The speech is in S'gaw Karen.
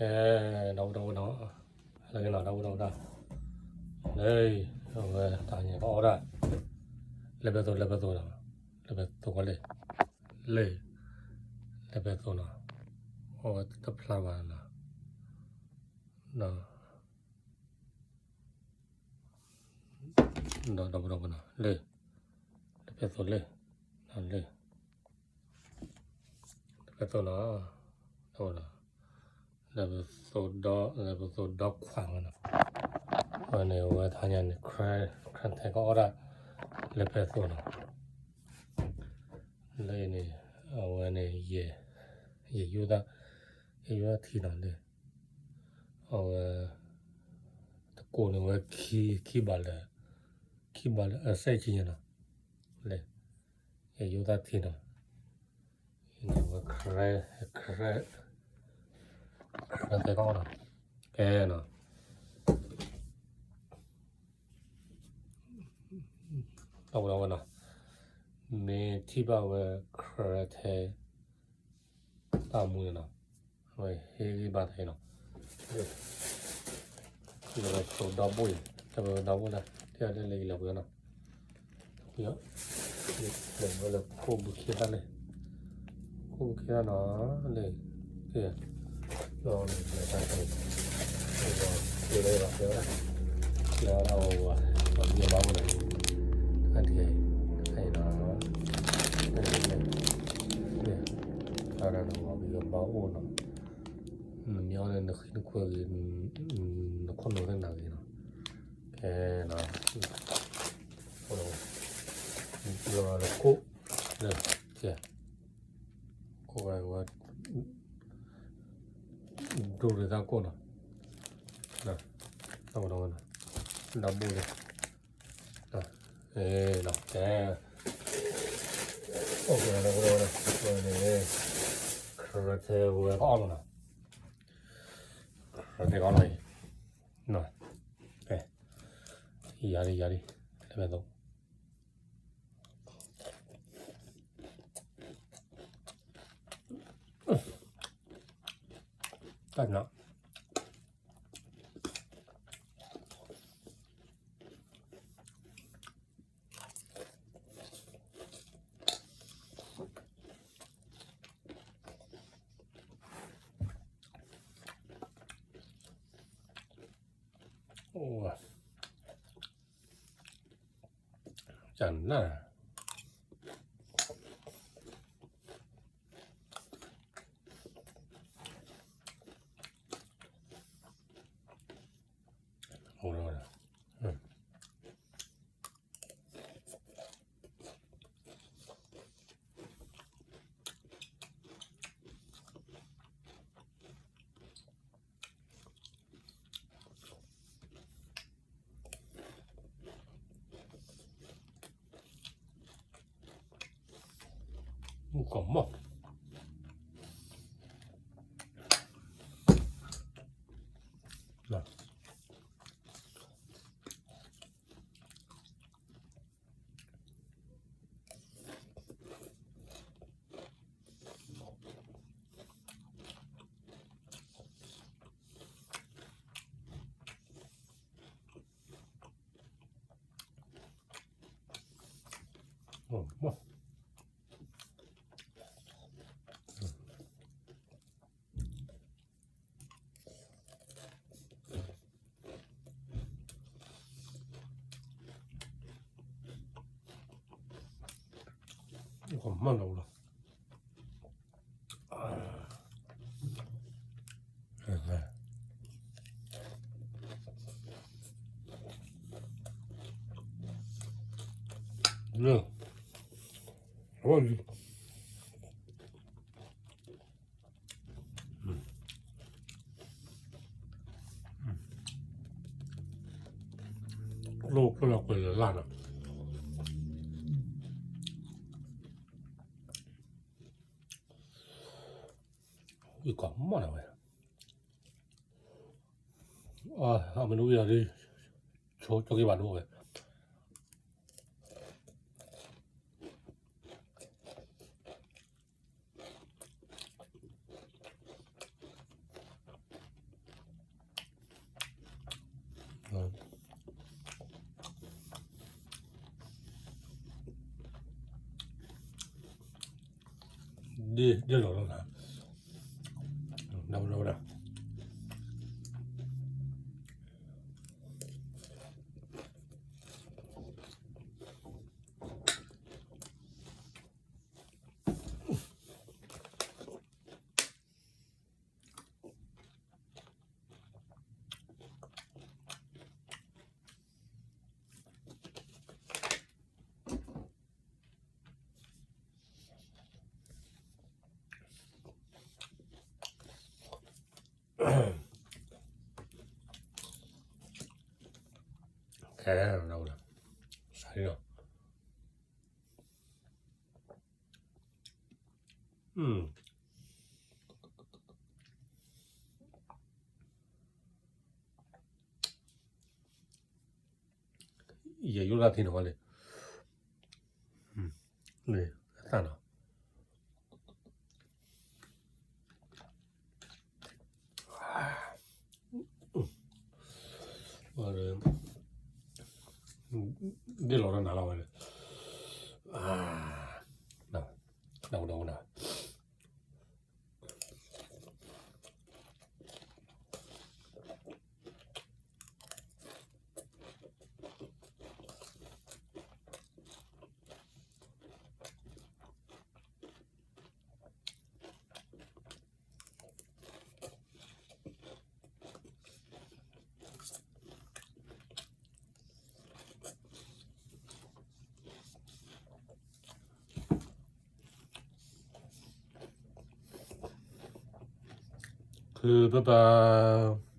အဲ ဒီပုၢ်ဒီဝဲၢ်နီၤ, လၢကနီၤ ဒီပုၢ်ဒီဝဲၢ်နီၤ, လၢ အဝဲတၢ်ညါကအီၣ်ဒၣ် လၢပဲသိး လၢပဲသိးနီၤ, လၢပဲသိးကီးလၢ လၢ လၢပဲသိးနီၤ, အဝဲတဖျါဘၣ်နီၤ, ဒီး ဒီး ဒီပုၢ်ဒီဝဲၢ်နီၤ လၢ လၢပဲသိးလၢ လၢ လၢပဲသိးနီၤ, ဒီး လၢပဲသိးဒီ လၢပဲသိးဒီခွးဝဲနီၤ, အဝဲန့ၣ် အဝဲတၢ်ညါန့ၣ် ခရၢ ခရၢထဲကအီၣ်ဒၣ် လၢပဲသိးနီၤ, လၢန့ၣ် အဝဲန့ၣ် ယ ယယိၣ်တၢ် ယယိၣ်တၢ်ထံနီၤလၢ အဝဲ တကိးန့ၣ်ဝဲ ခံ ခံဘးလၢ ခံဘးလၢအစဲးကံညါနီၤ, လၢ ယယိၣ်တၢ်ထံနီၤ, ဝဲ ခရၢ ခရၢထဲကအီၣ်နီၤ, ကဲနီၤ ဒီပုၢ်ဒီဝဲၢ်နီၤ, မ့ၢ်ထံၣ်ဘၣ်ဝဲခရၢထဲ တၢ်မူန့ၣ်နီၤ, အဝဲဟ့ၣ်ဂံၢ်ဘါသ့နီၤ, လၢပဲသိးဒီဘိၣ်အံၤ တၢ်ပဲဒီဘိၣ်လၢ တဲအီၤလၢလၢယလီၤပှဲၤနီၤ လၢ လၢခိၣ်ဘုခ့တၢ်လၢ ခိၣ်ဘုခ့တၢ်နီၤ လၢ ကဲ လီၤန့ၣ် လၢတၢ်ကဲ လၢလီၤကဲဝဲဒၣ် လၢအဝဲ ပှၤဘံၣ်ဘါအိၣ်ဒီး အဒံးအံၤ အံၤနီၤ လၢ လၢ လၢ ပှၤဘံၣ်ဘါအိၣ်နီၤ နမ့ၢ်အီၣ်န့ၣ် နဃံနခွဲးဂ့ၤ နခိၣ်နူာ်သ့ၣ်နၤဂ့ၤနီၤ ကဲနီၤ လီၤလၢခိၣ် လၢ ကဲ ခိၣ်ဝဲဝဲ ဒိၣ်ရ့ၣ်သၣ်ကိၣ်နီၤ တၢ်ဝဲနီၤ ဒီဘိၣ်လၢ နီၤ ကဲ အိၣ်ကဲဒီး ဝဲဒၣ် ဝဲဒၣ် ဝဲဒၣ် ခရၢထဲဝဲကအီၣ်လီၤနီၤ ခရၢထဲကအီၣ်လီၤအံၤ နီၤ ကဲ ယၤလံ ယၤလံ လၢပဲသိး တၢ်နီၤ အိၣ် တၢ်နၢ် အိၣ်ဒီး မူကီၢ်မီၢ် မၢလီၤလီၤ လၢ အဝဲ ကျိကျိလီၤကွဲးလၢ်လၢ်နီၤ ဝံၣ်ကီၢ်မီၢ်န့ၣ်ဝဲ အမနုၤဝံၣ်လီၤဒ် ဆိကၠိက့ၤဘၣ်ဒိဝဲ အ ဒ်လီၤလီၤနၤ, ဝဲဒၣ်ဝဲဒၣ် ခဲလီၤ, စးလီၤ, ယယိၣ်တၢ်ထံနီၤဝဲလံ, လံ, အသၣ်နီၤ, ဒ်လီၤတၢ်နၤလီၤဝဲန့ၣ်, ဒီးဒီးဒီး ခုပပ